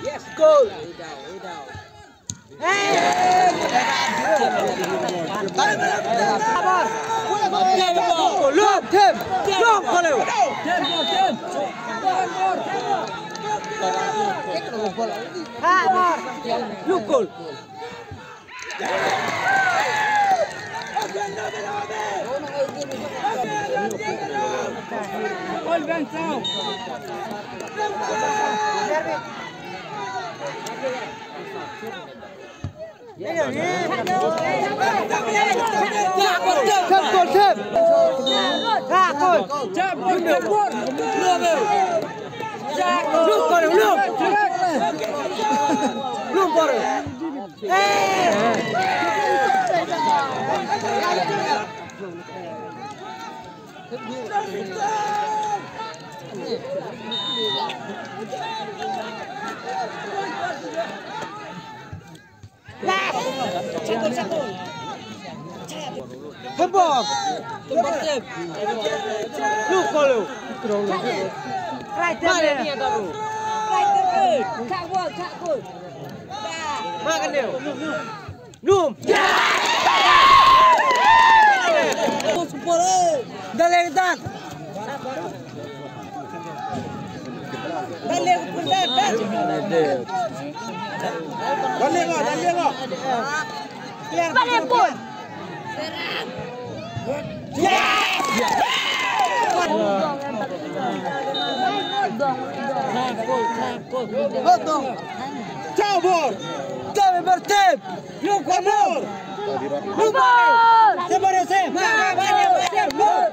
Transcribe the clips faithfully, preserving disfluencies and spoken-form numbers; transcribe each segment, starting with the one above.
Yes, goal. Lum, tim, lum, kole. Ha, lum, kol. Tembak. Tembak, Sep. Lu kolu. Right there. Right there. Kak gol, kak gol. Makan dia. Num. Daleng dan. Daleng pun dan. Daleng ah, daleng ah. Daleng pun. Cabur. Cabur bertep. Yuk, kabur! Kabur! Sabar, Yosef! Kabur!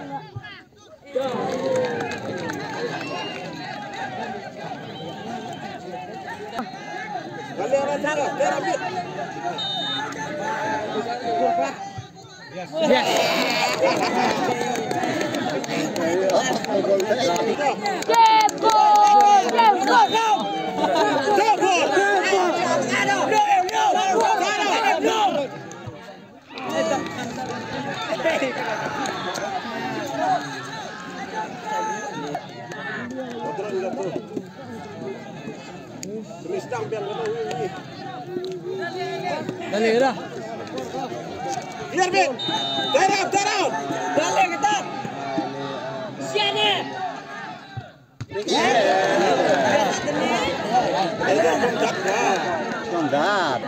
Yes. Dale, dah. Biar, Bin. Darab, darab. Dale, ketat. Siap, eh. Standar.